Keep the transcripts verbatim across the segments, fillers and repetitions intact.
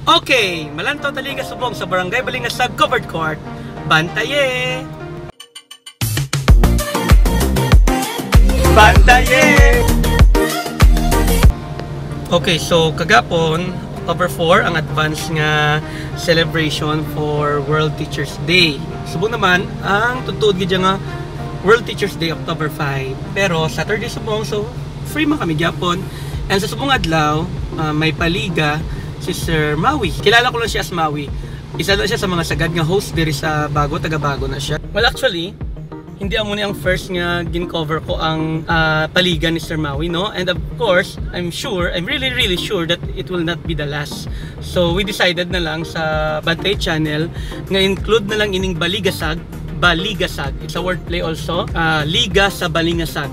Okay, malantaw ta liga subong sa Barangay Balingasag Covered Court. Bantaye! Bantaye! Okay, so kagapon, October four, ang advance nga celebration for World Teachers Day. Subong naman, ang tutuod gid nga World Teachers Day, October five. Pero Saturday subong, so free man kami gyapon. And sa subong adlaw, ah, may paliga si Sir Maui. Kilala ko lang siya as Maui. Isa na siya sa mga sagad nga host diri sa Bago, taga Bago na siya. Well, actually, hindi amo ni ang first nga gin-cover ko ang, ah, paliga ni Sir Maui, no? And of course, I'm sure, I'm really, really sure that it will not be the last. So, we decided na lang sa Bantay Channel nga include na lang ining Baligasag, Baligasag. It's a wordplay also. Ah, Liga sa Balingasag.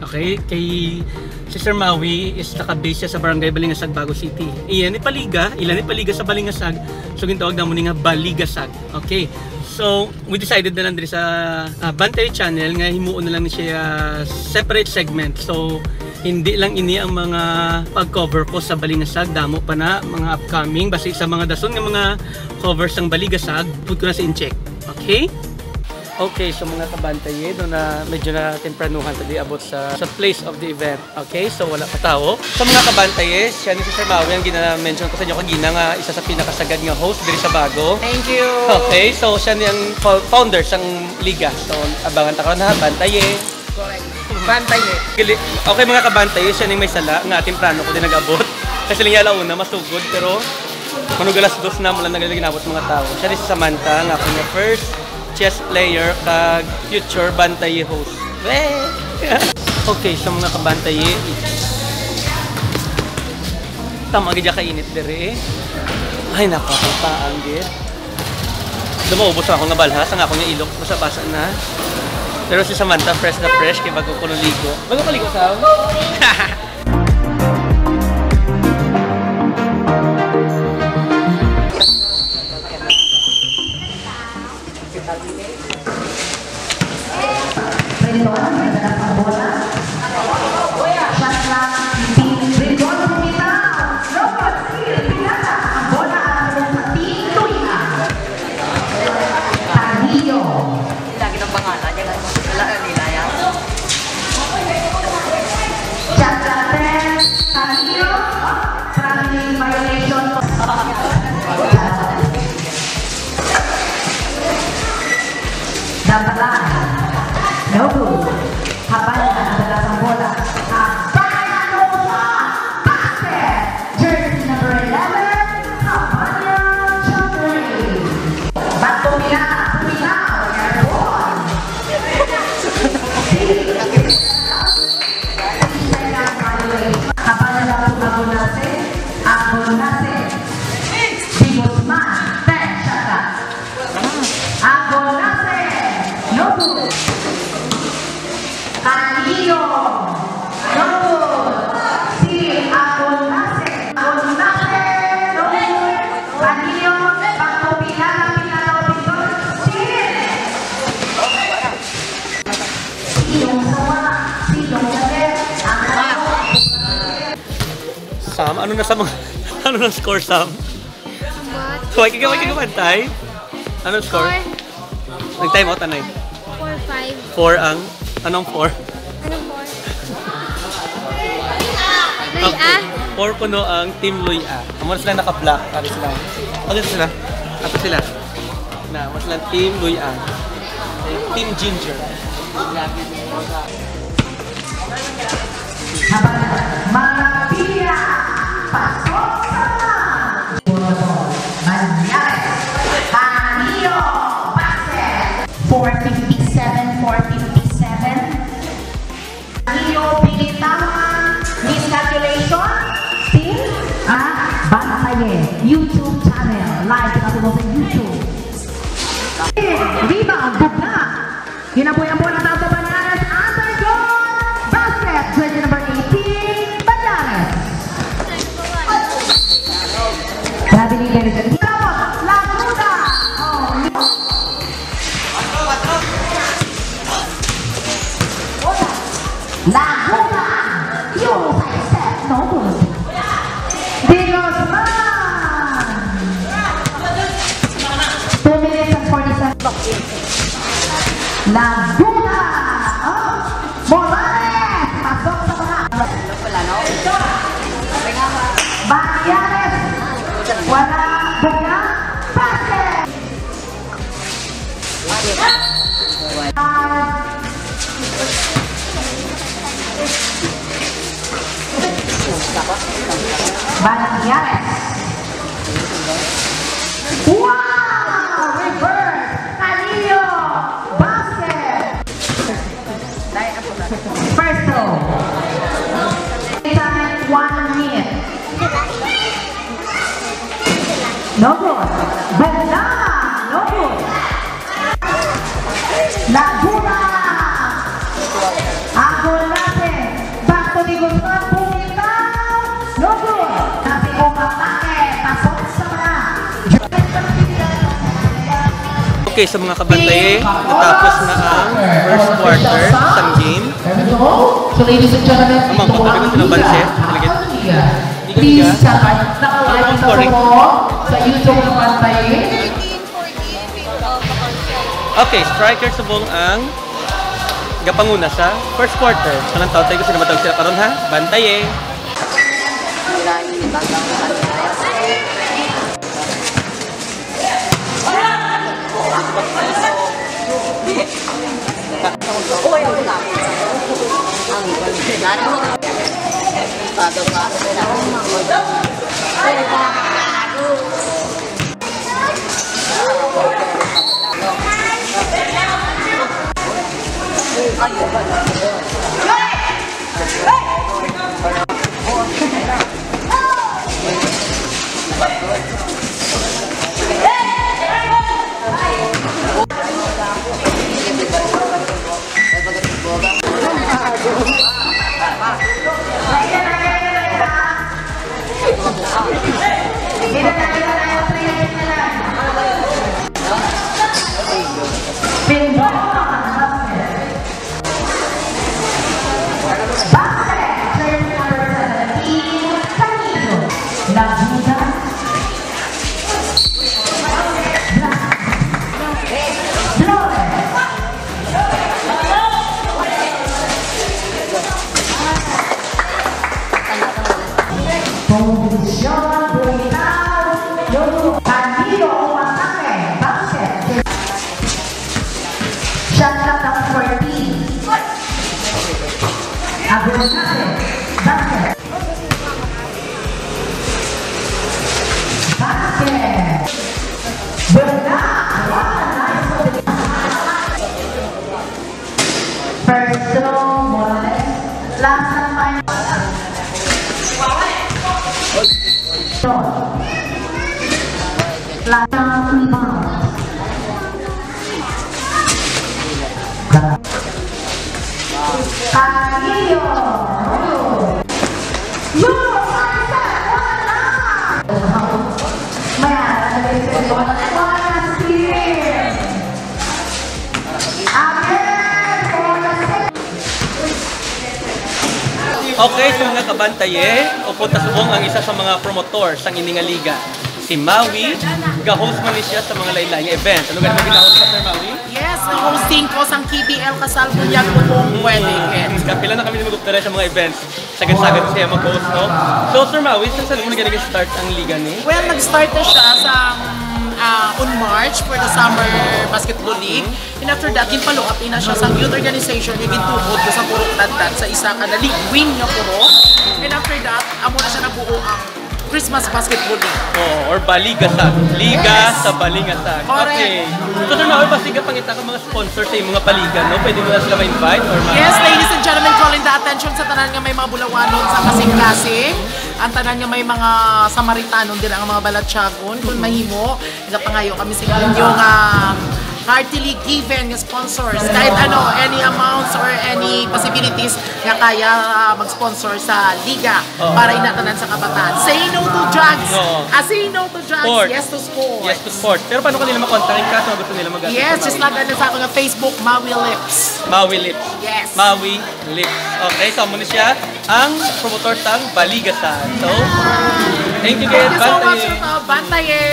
Okay? Kay si Sir Maui is naka-base siya sa Barangay Balingasag, Bago City. Iya ni paliga, ila ni paliga sa Balingasag. So, gintawag namon ni nga Baligasag. Okay. So, we decided na lang diri sa, ah, Bantay Channel nga himuon na lang ni siya separate segment. So, hindi lang ini ang mga pag-cover ko sa Balingasag, damo pa na mga upcoming. Basta sa mga dason nga mga covers sang Baligasag, put ko na sa in-check. Okay? Okay, so mga kabantay, eh, no, na medyo na tempranuhan ta di abot sa, sa place of the event. Okay, so wala pa tawo. Sa mga kabantay, eh, siya ni si Sir Maui ang gina-mention ko sa inyo kagina nga isa sa pinakasagad nga host diri sa Bago. Thank you. Okay, so siya ni ang fo-, founder sang liga. So abangan ta karon ha, bantay eh. Correct. Bantay eh. Gali-, okay, mga kabantay, siya ni may sala nga temprano ko din nag-abot. Kasi lang yala una, masugod, pero manug alas dos na, wala na gali ginabot mga tao. Siya ni si Samantha, nga ako nga first chess player kag future bantay host. Weh! Okay, sa mga kabantay, tama gid ka init diri. Ay, nako, ang taang gid. Dumaubos ang ako nga balhas, ang ako nga ilok, basa-basa na. Pero si Samantha, fresh na fresh, kay bago ko naligo. Bago ka ligo, Sam? Rendon, may dala pang bola. Shot clock, Rendon, bumitaw. Robot, steal, pinata. Ang bola, ang sa Team Tuiha. Carrillo. Lagi ng pangalan, yan ang wala na nila yan. Shot clock, ten. Carrillo, traveling violation. Dapalan. No good. Habana, ang dala sang bola. Habana, no shot. Basket. Jersey number eleven, Habana Chakri. Bato pila, pila, airborne. Habana, Agonase, Agonase. Di Guzman, ten shot. Agonase, no good. Carrillo, no good. Si Agonase, Agonase, no good. Carrillo, pagpupila na pila daw dito. Si Silong sa wala, Silong sa left. Ang Sam, ano na sa mga, ano na score, Sam? What? Huwag ka, huwag ka kumantay. Anong score? Four. Nag-time out, anay? Four five. Four ang, anong four? Anong four? Luy-a. Four kuno ang Team Luy-a. Amo na sila naka-black. Ano sila? Ano sila? Ato sila. Na, amo sila Team Luy-a. Team Ginger. Habang mga pila, pasok sa mga. Manyares, Carrillo, basket. Four fifty-seven, four fifty-seven. Carrillo, binitawan, miscalculation. Team, ah, Bantaye, YouTube channel. Live kita po sa YouTube. Rebound, bugna. Kinabuhi ang bola, taas sa Banyares, under goal, basket, jersey number eighteen, Banyares. Grabe ni Benedict. Tapos, Laguna. Oh, Laguna. Yung sa step, no good. Di Guzman. Laguna. Oh, Morales. Pasok sa mga. Banyales. Wala. Buka. Basket. Banyales. Wow! Reverse! Canillo! Basket! First throw. Time, one minute. No good. Bugda! No good. Laguna! Agol natin. Back to the good one. Bumitaw! No good. Kasi kung atake, pasok sa mga. Okay, sa mga kabantay, natapos na ang first quarter sa game. There we go. So, ladies and gentlemen, Amang ito ang pagkakita ng Liga banse, ang Liga. Liga. Please, sa part, naka-live na po sa YouTube na bantayin. Okay, Striker Subong ang gapanguna sa first quarter. Kanang taon tayo gusto na matawag sila karon, ha? Bantaye. Condition, bumitaw, yung Canillo, umatake, basket. Shot clock number fourteen. Abunate, basket. Basket. Bernard, what a nice. First throw, Morales. Last and final. Last and final. Carrillo. Luz, Isaac, wala. May aral na rin sa inyo. Wala si Steven. Again, for the second. Okay, so mga kabantaye, upod ta subong ang isa sa mga promotor sang ini nga liga, si Maui. Ga-host man ni siya sa mga lain-lain nga event. Ano gani mo gina-host ka, Sir Maui? Yes, ang hosting ko sang K B L Kasal Bunyag Ubong Wedding. Mm, kapila na kami ni mag-uptare sa mga events. Sagad-sagad siya mag-host, no? So, Sir Maui, sa saan mo na gani start ang liga ni? Well, nag-start na siya sa, ah, on March for the Summer Basketball League. And after that, ginpa-follow up ina siya sa youth organization nga gintuhod ko sa Purok Daddat sa isa ka na league wing nga purok. And after that, amo na siya nabuo ang Christmas Basketball League. Oo, or Baligasag. Liga Yes. sa Balingasag. Correct. Okay. So, Sir Maui, basi gapangita ka mga sponsor sa imong paliga, no? Pwede mo na sila ma-invite or ma- Yes, ladies and gentlemen, calling the attention sa tanan nga may mga Bulawanon sa kasing-kasing. Ang tanan nga may mga Samaritanon dira, ang mga Balatyagon, kung mahimo, nagapangayo kami sa inyo nga heartily given nga sponsors. Kahit ano, any amounts or any possibilities nga kaya, ah, mag-sponsor sa liga Oo. para inatanan sa kabataan. Say no to drugs. Oo. Ah, say no to drugs. Sports. Yes to sports. Yes to sports. Pero paano kanila makontak in case gusto nila mag- Yes, just log on sa akong Facebook, Maui Lips. Maui Lips. Yes. Maui Lips. Okay, so amo ni siya ang promotor sang Baligasag. So, thank you, Thank you so Bantay. much, Roto. Bantaye.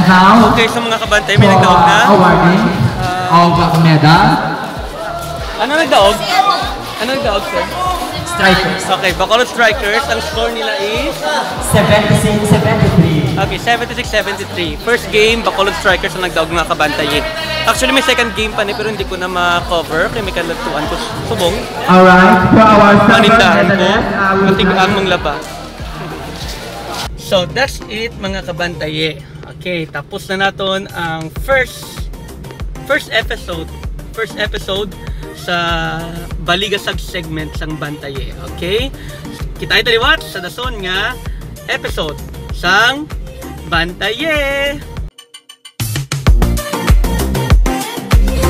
Now, Okay, so mga kabantay, may for, nagdaog na. uh, awarding of medal, Ano nagdaog? Ano nagdaog, sir? strikers. Okay, Bacolod Strikers, ang score nila is seventy-six seventy-three. Okay, seventy-six seventy-three. First game, Bacolod Strikers ang nagdaog, mga kabantay. Actually, may second game pa ni, pero hindi ko na ma-cover kay may kaladtuan ko subong. Alright, for our silver Panindahan ko, medalist, uh, we would matigaan like mong laba. So, that's it, mga kabantay. Okay, tapos na naton ang first first episode, first episode sa Baligasag segment sang Bantaye. Okay? Kita-kita liwat sa dason nga episode sang Bantaye.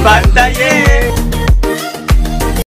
Bantaye!